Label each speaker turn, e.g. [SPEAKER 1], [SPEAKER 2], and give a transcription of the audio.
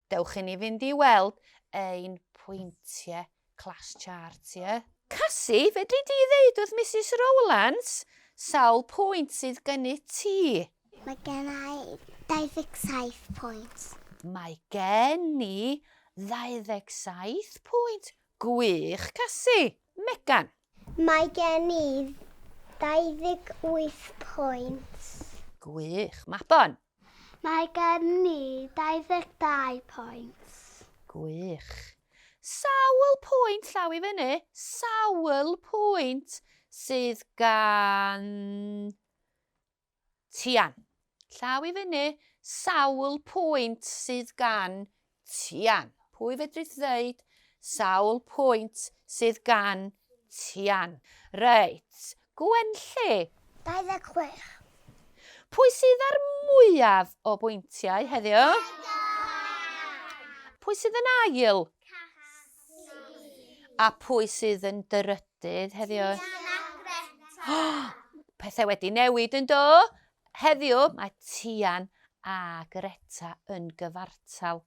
[SPEAKER 1] Dewch i ni fynd i weld ein pwyntiau class chart, ie? Casi, fedri di ddeud wrth Misus Rowlands sawl pwynt sydd gennyt ti?
[SPEAKER 2] Mae gen i 27 pwynt.
[SPEAKER 1] Mae gen i 27 pwynt. Gwych, Casi! Megan.
[SPEAKER 2] Mae gen i 28 pwynt.
[SPEAKER 1] Gwych. Mabon.
[SPEAKER 2] Mae gen i 22 pwynt.
[SPEAKER 1] Gwych. Sawl pwynt, llaw i fyny, sawl pwynt sydd gan Tian? Llaw i fyny, sawl pwynt sydd gan Tian? Pwy fedrith ddeud sawl pwynt sydd gan Tian? Reit, Gwenlli.
[SPEAKER 2] 26.
[SPEAKER 1] Pwy sydd â'r mwyaf o bwyntiau heddiw? Pwy sydd yn ail? A pwy sydd yn drydydd heddiw? Pethau wedi newid yn do? Heddiw mae Tian a Greta yn gyfartal.